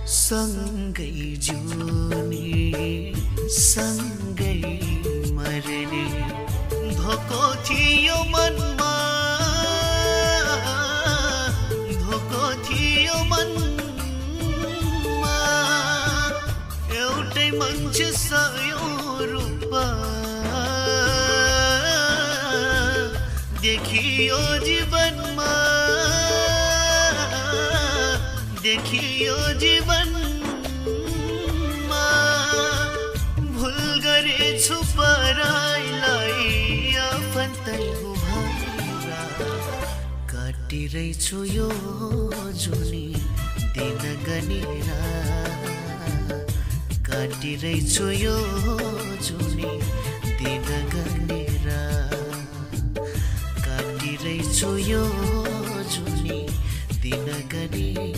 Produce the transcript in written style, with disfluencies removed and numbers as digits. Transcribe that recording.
सँगै जिउने सँगै मर्ने धोको थियो मनमा धोको थियो मनमा एउटै मान्छे सयौं रूप देखियो जीवनमा देखियो जीवनमा भुल गरेछु पराइलाई आफन्तै भएर काटिरहेछु यो जुनी दिन गनेर काटिरहेछु यो जुनी दिन गनेर काटिरहेछु यो जुनी दिन गनेर